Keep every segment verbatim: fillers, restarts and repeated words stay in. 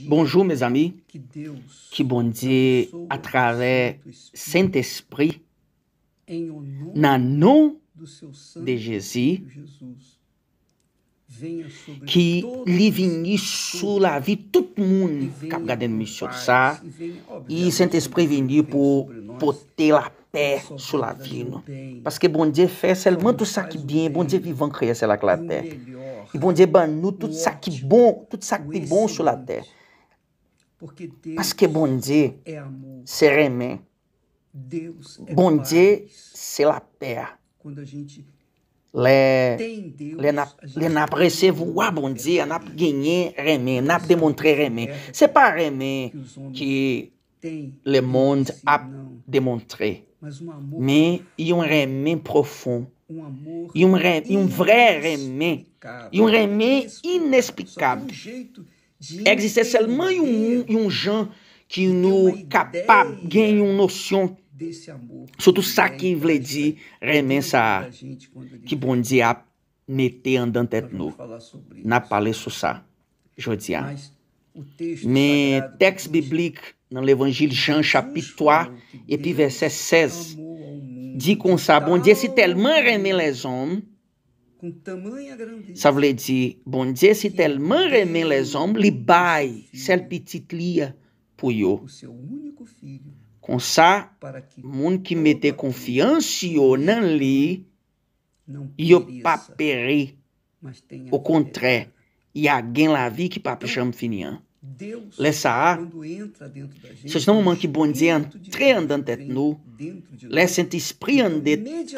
Bonjou, mezanmi. Ki Bondye, atravè Sentespri, nan non de Jezi, ki li vini sou lavi tout moun k ap gade emisyon sa. E Sentespri vini pou pote lapè sou lavi nou. Paske Bondye fè sèlman tout sa ki byen. Bondye vivan kreye syèl ak latè. E Bondye ban nou tout sa ki bon, tout sa ki bon sou latè. Paske Bondye se renmen. Bondye se lapè. Lè, lè n ap, lè n ap resevwa Bondye a, n ap genyen renmen, n ap demontre renmen. Se pa renmen ki lemonn ap demontre, men yon renmen pwofon, yon ren-, yon vrè renmen, yon renmen inesplikab. Egziste sèlman yon, yon jan ki nou kapab gen yon nosyon sou tout sa ki vle di renmen sa a ki Bondye ap mete anndan tèt nou. N ap pale sou sa jodi a. Men tèks biblik nan Levanjil Jan chapit twa epi vèsè sèz di konsa, Bondye si tèlman renmen lèzòm, sa vle di, Bondye si tèlman renmen lèzòm, li bay sèl pitit li a pou yo. Konsa, moun ki mete konfyans yo nan li, yo pa peri. Okontrè, y a gen lavi ki p ap janm fini an. Lè sa a, se nan moman ki Bondye antre anndan tèt nou, lè Sentespri an-,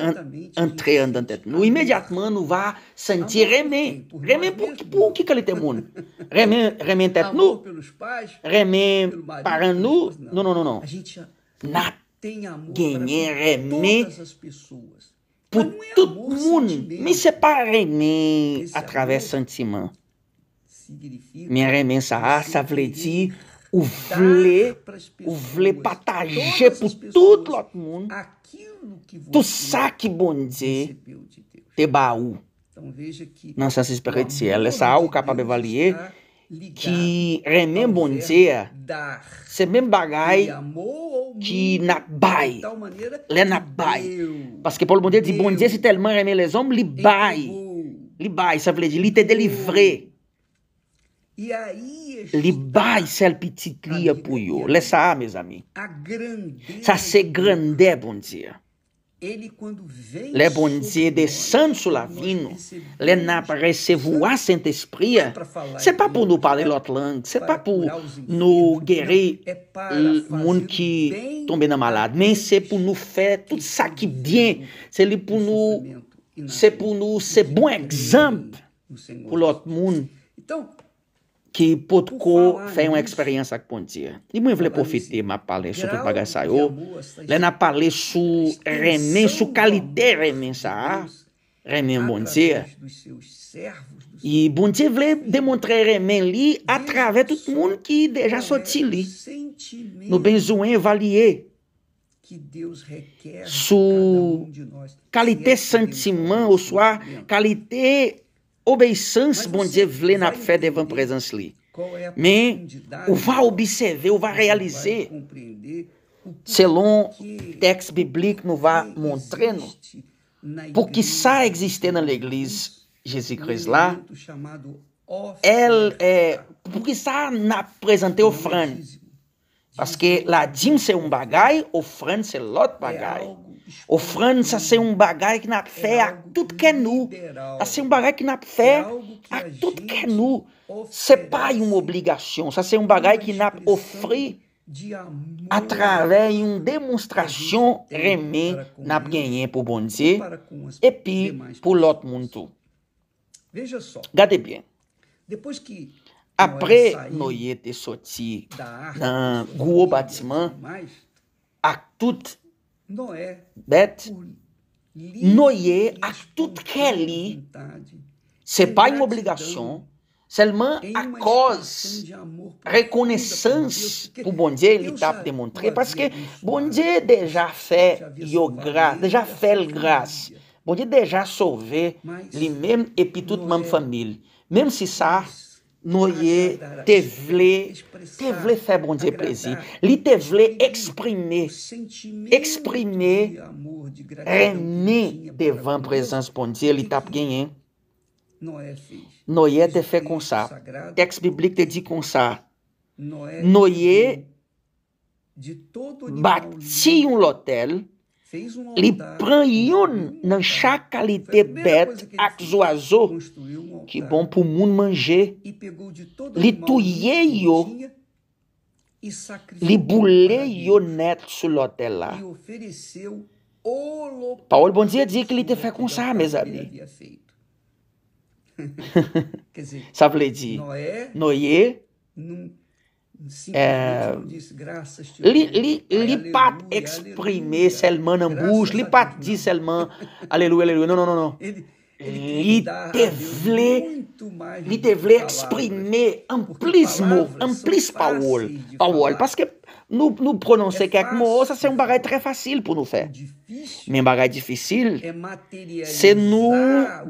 an-, antre anndan tèt nou, imedyatman nou va santi renmen. Renmen pou, pou ki kalite moun? Renmen, renmen tèt nou? Renmen paran nou? Non, non, non, non. N ap genyen renmen pou tout moun. Men se pa renmen atravè santiman. Men renmen sa a, sa vle di ou vle, ou vle pataje pou tout lòt moun tout sa ki Bondye te ba ou nan sans espirityèl. Lè sa a, ou kapab evalye ki renmen Bondye a, se menm bagay ki n ap bay. Lè n ap bay. Paske Pawòl Bondye di, Bondye si tèlman renmen lèzòm, li bay. Li bay, sa vle di, li te delivre. Li bay sèl pitit li a pou yo. Lè sa a, mezanmi, sa se grandè Bondye a. Lè Bondye desann sou lavi nou, lè n ap resevwa Sentespri a, se pa pou nou pale lòt lang, se pa pou nou geri, l-, moun ki tonbe nan malad, men se pou nou fè tout sa ki byen. Se li pou nou, se pou nou, se bon egzanp pou lòt moun ki potko fè yon eksperyans ak Bondye. Li mwen vle pwofite, m ap pale sou tout bagay sa yo. Lè n ap pale sou renmen, sou kalite renmen sa a, renmen Bondye. E Bondye vle demontre renmen li atravè tout moun ki deja sòti li. Nou bezwen evalye sou kalite santiman oswa kalite obeyisans Bondye vle n ap fè devan prezans li. Men, ou va obsève, ou va reyalize, selon tèks biblik nou va montre nou, pou ki sa egziste nan legliz Jezi Kris la, el, eh, pou ki sa n ap prezante ofrann? Paske ladim se yon bagay, ofrann se lòt bagay. Ofrann sa se yon bagay ki n ap fè ak tout kè nou. Sa se yon bagay ki n ap fè ak tout kè nou. Se pa yon obligasyon. Sa se yon bagay ki n ap ofri atravè yon demonstrasyon renmen n ap genyen pou Bondye epi pou lòt moun tou. Gade byen. Apre Noye te soti nan gwo batiman ak tout bèt, Noye ak tout kè li, se pa yon obligasyon, sèlman akòz rekonesans pou Bondye li t ap demontre, paske Bondye deja fè yo gras, deja fè l gras. Bondye deja sove li menm epi tout manm fanmi l. Menm si sa, Noye te vle, te vle fè Bondye plezi. Li te vle eksprime, eksprime renmen devan prezans Bondye li t ap genyen. Noye te fè konsa. Tèks biblik te di konsa. Noye bati yon lòtèl, li pran youn nan chak kalite bèt ak zwazo ki bon pou moun manje, li touye yo, li boule yo nèt sou lòtèl la. Pawòl Bondye di ke li te fè konsa, mezanmi. Sa vle di, Noye, eh, li, li, li pa t eksprime sèlman nan bouch, li pa t di sèlman alelouya, alelouya. Non, non, non, non. Li te vle, li te vle eksprime anplis mo, anplis pawòl, pawòl. Paske nou, nou pwononse kèk mo, sa se yon bagay trè fasil pou nou fè. Men bagay difisil, se nou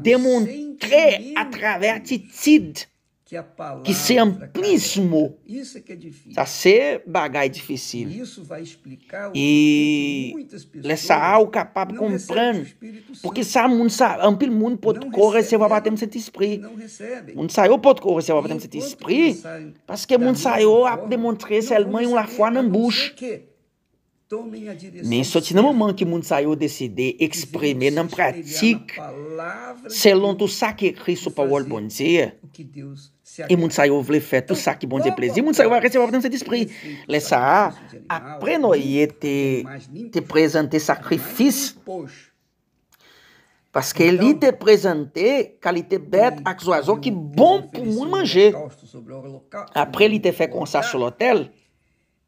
demontre atravè atitid ki se anplis mo. Sa se bagay difisil. E lè sa a, ou kapab konprann poukisa moun sa, anpil moun potko resevwa batèm Sentespri. Moun sa yo potko resevwa batèm Sentespri paske moun sa yo ap demontre sèlman yon lafwa nan bouch. Men soti nan moman ke moun sa yo deside eksprime nan pratik, selon tou sa ki ekri sou pawòl Bondye, e moun sa yo vle fè tou sa ki Bondye plezi, moun sa yo va resevwa batèm Sentespri. Lè sa a, apre Noye te, te prezante sakrifis, paske li te prezante kalite bèt ak zwazo ki bon pou moun manje. Apre li te fè konsa sou lòtèl,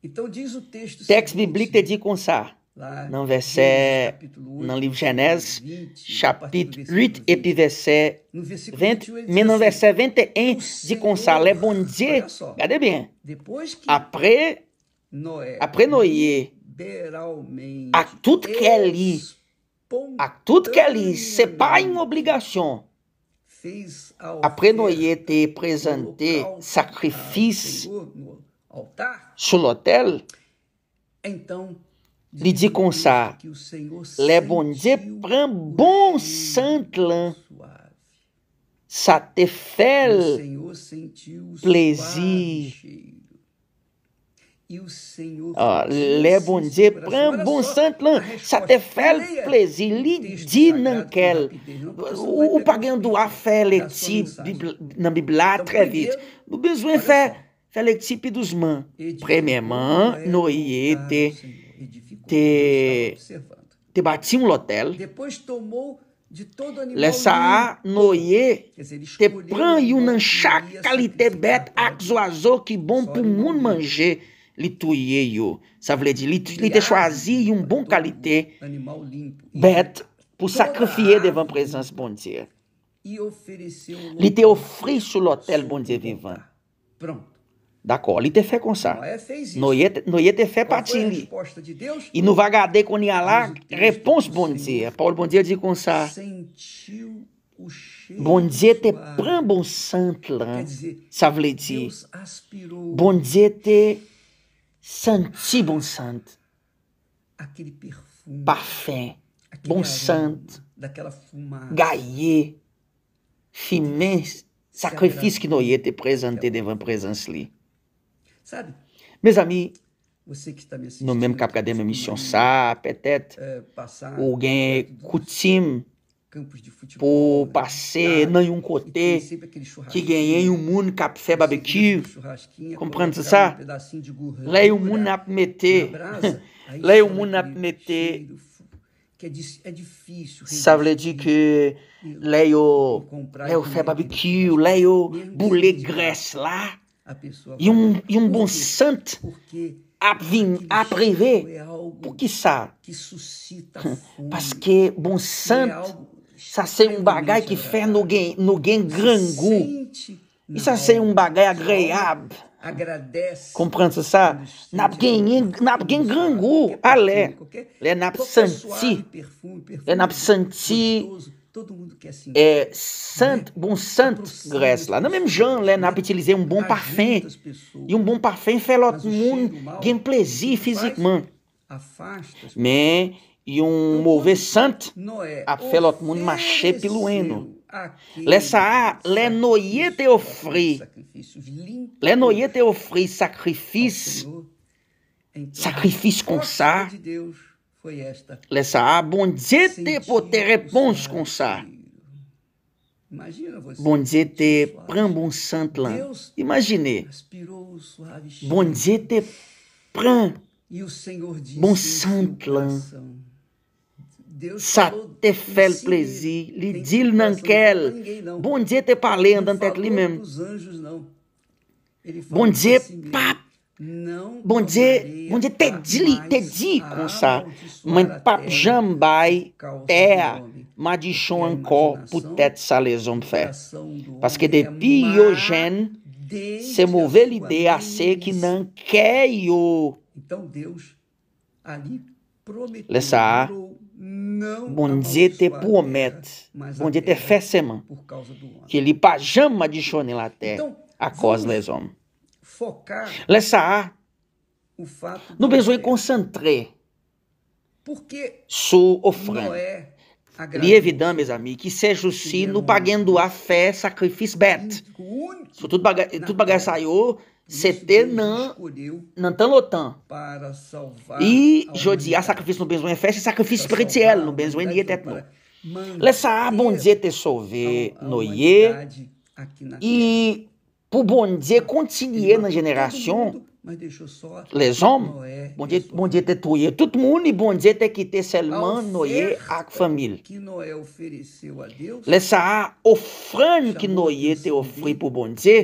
tèks biblik te di konsa, nan vèsè, nan liv Jenèz, chapit uit, epi vèsè ven, men nan vèsè venteyen, di konsa, lè Bondye, gade byen, apre, apre Noye, ak tout kè li, ak tout kè li, se pa yon obligasyon. Apre Noye te prezante sakrifis sou lòtèl, li di konsa, lè Bondye pran bon sant lan, sa te fè l plezi. Ah, lè Bondye pran bon sant lan, sa te fè l plezi, li di nan kè l. Ou, ou pa gen dwa fè lekti Bib, nan Bib la trè vit. Nou bezwen fè, fè lekti pi dousman. Premyèman, Noye te, te, te bati yon lòtèl. Lè sa a, Noye te pran youn nan chak kalite bèt ak zwazo ki bon pou moun manje, li touye yo. Sa vle di, li, li te chwazi yon bon kalite bèt pou sakrifye devan prezans Bondye. Li te ofri sou lòtèl Bondye vivan. Dakò, li te fè konsa. Noye, Noye te fè pati li. E nou va gade kounye a la, repons Bondye. Pawòl Bondye di konsa, Bondye te pran bon sant lan. Sa vle di, Bondye te santi bon sant, pafen, bon sant, gaye, fimen, sakrifis ki Noye te prezante devan prezans li. Mezanmi, nou menm k ap gade emisyon sa, petèt ou gen koutim pou w pase nan yon kote ki genyen yon moun k ap fè babekyou. Konprann sa? Lè yon moun ap mete, lè yon moun ap mete, sa vle di ke lè yo, lè yo fè babekyou, lè yo boule grès la, yon, yon bon sant ap vin, ap rive. Poukisa? Paske bon sant, sa se yon bagay ki fè nou gen, nou gen grangou. E sa se yon bagay agreyab. Konprann sa? N ap genyen, n ap gen grangou alè, lè n ap santi, lè n ap santi é, sant, bon sant grès la. Nan menm jan, lè n ap itilize yon bon pafen, yon bon pafen fè lòt moun gen plezi fizikman. Men, yon move sant ap fè lòt moun mache pi lwen nou. Lè sa a, lè Noye te ofri, lè Noye te ofri sakrifis, sakrifis konsa, lè sa a, Bondye te pote repons konsa. Bondye te pran bon sant lan. Imajine, Bondye te pran bon sant lan. Sa te fè l plezi. Li di l nan kè l. Bondye te pale anndan tèt li menm. Bondye p ap Bondye, Bondye te di li, te di konsa, mwen p ap janm bay tè a madichon ankò poutèt sa lezòm fè. Paske depi yo jèn, se move lide a se ki nan kè yo. Lè sa a, Bondye te pwomèt, Bondye te fè sèman ke li pa janm madichonnen latè akòz lèzòm. Lè sa a, nou bezwen konsantre sou ofrann. Li evidan, mezanmi, ki sèjousi nou pa gen dwa fè sakrifis bèt. Sou tout bagay, tout bagay sa yo, se te nan, nan tan lontan. E jodi a, sakrifis nou bezwen fè, se sakrifis espirityèl, nou bezwen niye tèt nou. Lè sa a, Bondye te sove Noye, e pou Bondye kontinye nan jenerasyon lèzòm, Bondye, Bondye te touye tout moun, e Bondye te kite sèlman Noye ak fanmi l. Lè sa a, ofrann ki Noye te ofri pou Bondye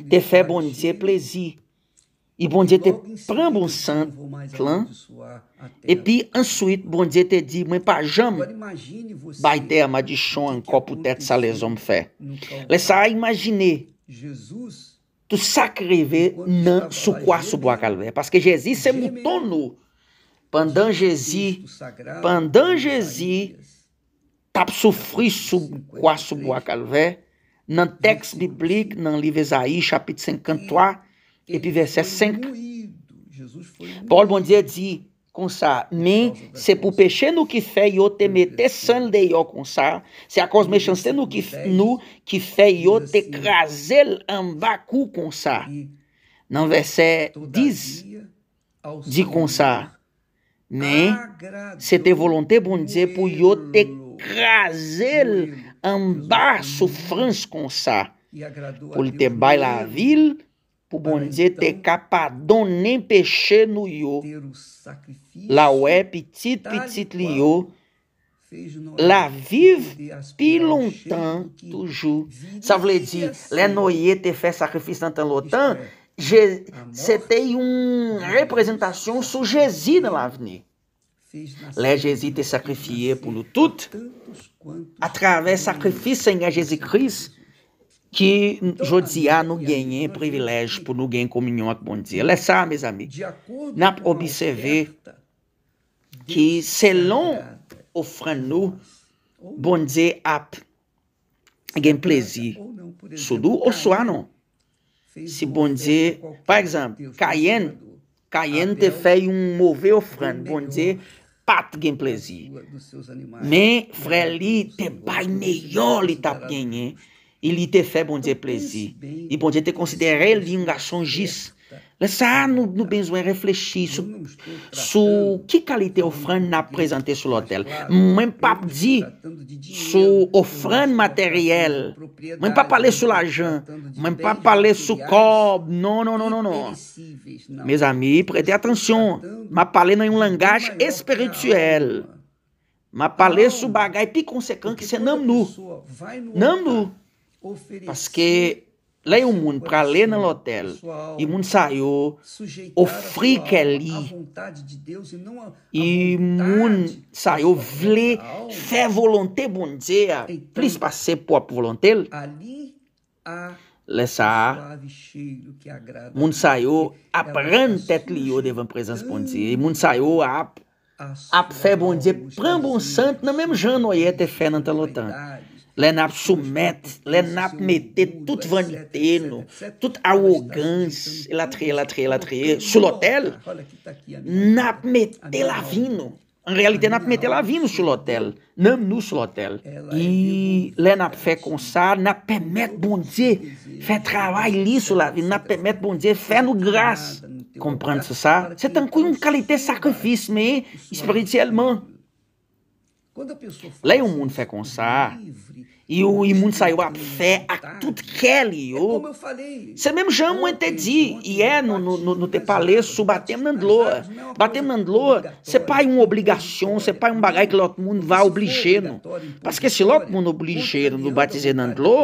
te fè Bondye plezi. E Bondye te pran bon sant lan, epi answit, Bondye te di, mwen pa janm bay tè a madichon ankò poutèt sa lèzòm fè. Lè sa a, imajine tout sa k rive nan sou kwa sou bwa Kalvè. Paske Jezi se mouton nou. Pandan Jezi, pandan Jezi t ap soufri sou kwa sou bwa Kalvè, nan tèks biblik, nan liv Ezayi, chapit senkanntwa, epi vèsè senk, pawòl Bondye di konsa, men se pou peche nou ki fè yo te mete san l deyò konsa, se akòz mechanste nou ki f-, nou ki fè yo te kraze l anba kou konsa. Nan vèsè dis, di konsa, men se te volonte Bondye pou yo te kraze l anba soufrans konsa, pou l te bay lavi l, pou Bondye te ka padonnen peche nou yo, l a wè pitit pitit li yo, l a viv pi lontan toujou. Sa vle di, lè Noye te fè sakrifis nan tan lontan, Je-, se te yon reprezantasyon sou Jezi nan lavni. Lè Jezi te sakrifye pou nou tout, atravè sakrifis Senyè Jezi Kris, ki jodi a nou genyen privilèj pou nou gen kominyon ak Bondye. Lè sa a, mezanmi, n ap obsève ki selon ofrann nou, Bondye ap gen plezi sou nou oswa non. Si Bondye, pa egzanp, Kayen, Kayen te fè yon move ofrann, Bondye pa t gen plezi. Men frè li te bay meyò li t ap genyen, e li te fè Bondye plezi. E Bondye te konsidere l yon gason jis. Lè sa a, nou, nou bezwen reflechi sou, sou ki kalite ofrann n ap prezante sou lotèl. Mwen p ap di sou ofrann materyèl. Mwen p ap pale sou lajan. Mwen p ap pale sou kòb. Non, non, non, non, non. Mezanmi, prete atansyon. M ap pale nan yon langaj espirityèl. M ap pale sou bagay pi konsekan ki se nanm nou. Nanm nou. Paske lè yon moun prale nan lotèl, e moun sa yo ofri kè li, e moun sa yo vle fè volonte Bondye a plis pase pwòp volonte l, lè sa a, moun sa yo ap rann tèt li yo devan prezans Bondye. E moun sa yo ap ap fè Bondye pran bon sant nan menm jan Noye te fè nan tan lontan. Lè n ap soumèt, lè n ap mete tout vanite nou, tout awogans, elatriye, elatriye, elatriye, sou lòtèl, n ap mete lavi nou. An reyalite, n ap mete lavi nou sou lòtèl, nanm nou sou lòtèl. E lè n ap fè konsa, n ap pèmèt Bondye fè travay li sou lavi n, n ap pèmèt Bondye fè nou gras. Konprann se sa? Se tankou yon kalite sakrifis, men espirityèlman. Lè yon moun fè konsa, yo, moun sa yo ap fè ak tout kè li yo. Se menm jan mwen te di yè, nou, nou, nou, nou te pale sou batèm nan dlo. Batèm nan dlo, se pa yon obligasyon, se pa yon bagay ke lòt moun va oblije nou. Paske si lòt moun oblije nou, nou batize nan dlo,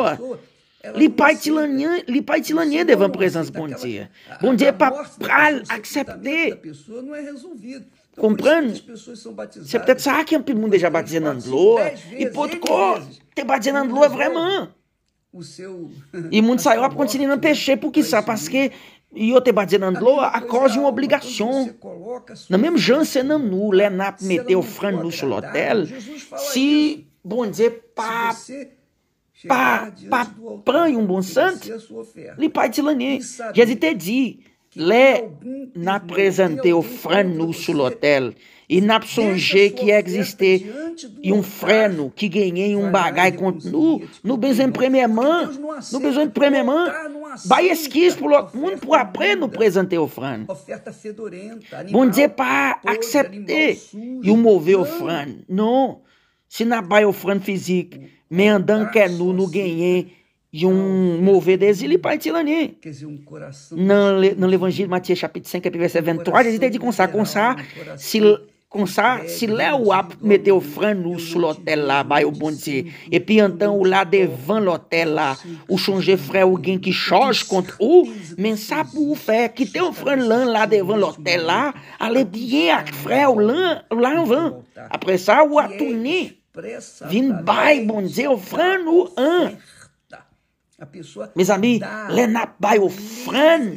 li pa itil anyen, li pa itil anyen devan prezans Bondye. Bondye pa pral aksepte. Konprann? Se petèt sa ke anpil moun deja batize nan dlo, e potko te batize nan dlo vrèman. E moun sa yo ap kontinye nan peche. Poukisa? Paske yo te batize nan dlo akòz yon obligasyon. Nan menm jan, se nan nou, lè n ap mete ofrann nou sou lòtèl, si Bondye pa pa, pa pran yon bon sant, li pa itil anyen. Jezi te di, lè n ap prezante ofrann nou sou lòtèl, e n ap sonje ki egziste yon frè nou ki genyen yon bagay kont nou, nou bezwen premyèman, nou bezwen premyèman bay eskiz pou lòt moun, pou apre nou prezante ofrann. Bondye pa aksepte yon move ofrann, non. Si n ap bay ofrann fizik, men anndan kè nou, nou genyen yon move dezi, li pa itil anyen. Nan le-, nan levanjil Matye chapit senk epi vèsè venntwa, Jezi te di konsa, konsa, si l-, konsa, si lè w ap mete ofrann ou sou lòtèl la, bay ou Bondye, epi anndan ou la devan lòtèl la, ou chonje frè ou gen ki chòj kont ou, men sa pou ou fè, kite ofrann lan la devan lòtèl la, ale byen ak frè ou lan, ou la anvan. Apre sa, ou a tounen vin bay Bondye ofrann ou an. Mezanmi, lè n ap bay ofrann,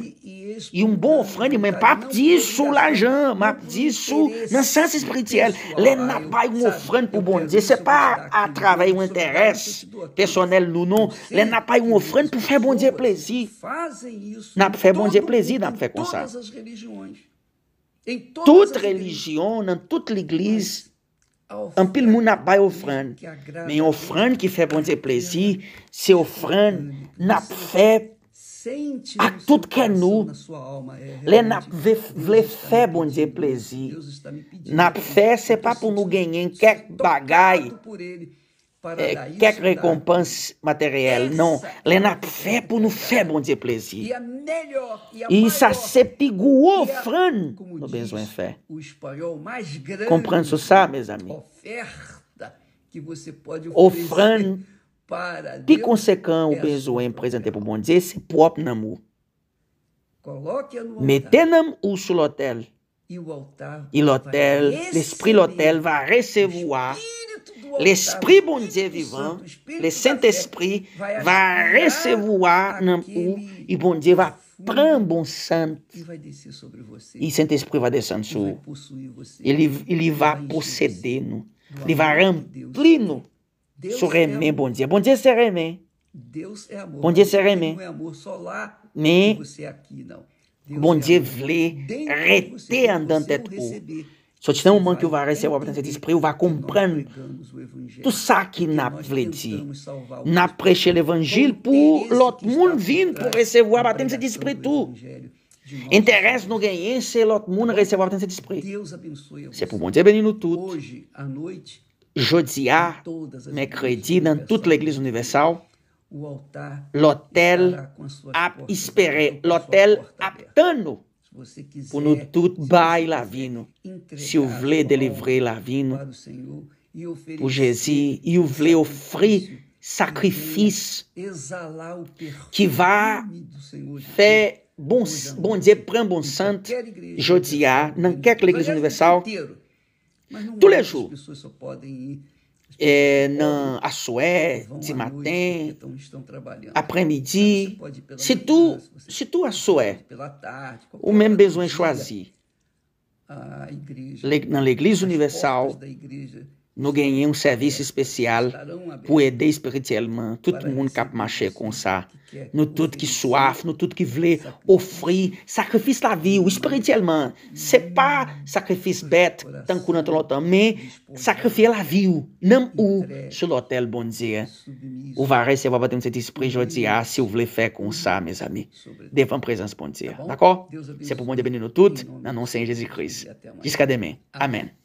yon bon ofrann, mwen p ap di sou lajan, m ap di sou, nan sans espirityèl. Lè n ap bay yon ofrann pou Bondye, se pa atravè yon enterè pèsonèl nou, non. Lè n ap bay yon ofrann pou fè Bondye plezi, n ap fè Bondye plezi, n ap fè konsa. Tout relijyon, nan tout legliz, anpil moun ap bay ofrann. Men yon ofrann ki fè Bondye plezi, se ofrann n ap fè ak tout kè nou. Lè n ap ve-, vle fè Bondye plezi, n ap fè, se pa pou nou genyen kèk bagay, eh, kèk rekonpans materyèl. Non, lè n ap fè pou nou fè Bondye plezi. E sa se pi gwo ofrann nou bezwen fè. Konprann sou sa, mezanmi. Ofrann pi konsekan ou bezwen prezante pou Bondye, se pwòp nanm ou. Mete nanm ou sou lòtèl. E lòtèl, lespri lòtèl va resevwa. Lespri Bondye vivan, le Sentespri va resevwa nanm ou, e Bondye va pran bon sant. E Sentespri va desann sou ou. E li, li va posede nou. Li va ranpli nou. Si w renmen Bondye. Bondye se renmen. Bondye se renmen. Men Bondye vle rete anndan tèt ou. Soti nan moman ke w va resevwa batèm Sentespri, ou va konprann tout sa ki n ap vle di. N ap preche levanjil pou lòt moun vin pou resevwa batèm Sentespri tou. Enterè nou genyen, se lòt moun resevwa batèm Sentespri. Se pou Bondye beni nou tout. Jodi a, mèkredi, nan tout legliz inivèsal, lòtèl ap espere, lòtèl ap tann nou pou nou tout bay lavi nou. Si w vle delivre lavi nou pou Jezi, e w vle ofri sakrifis ki va fè bon, Bondye pran bon sant jodi a nan kèk legliz inivèsal, toulejou, e nan aswè, dimaten, aprèmidi, sitou, sitou aswè, ou menm bezwen chwazi. Nan legliz inivèsal, nou genyen yon sèvis espesyal pou ede espirityèlman tout moun k ap mache konsa. Nou tout ki swaf, nou tout ki vle ofri sakrifis lavi w espirityèlman. Se pa sakrifis bèt, tankou nan tan lontan, men sakrifye lavi w, nanm ou, sou lòtèl Bondye. Ou va resevwa batem Sentespri jodi a, si w vle fè konsa, mezanmi, devan prezans Bondye. Dakò? Se pou Bondye beni nou tout, nan non Senyè Jezi Kris. Jiska demen. Amèn.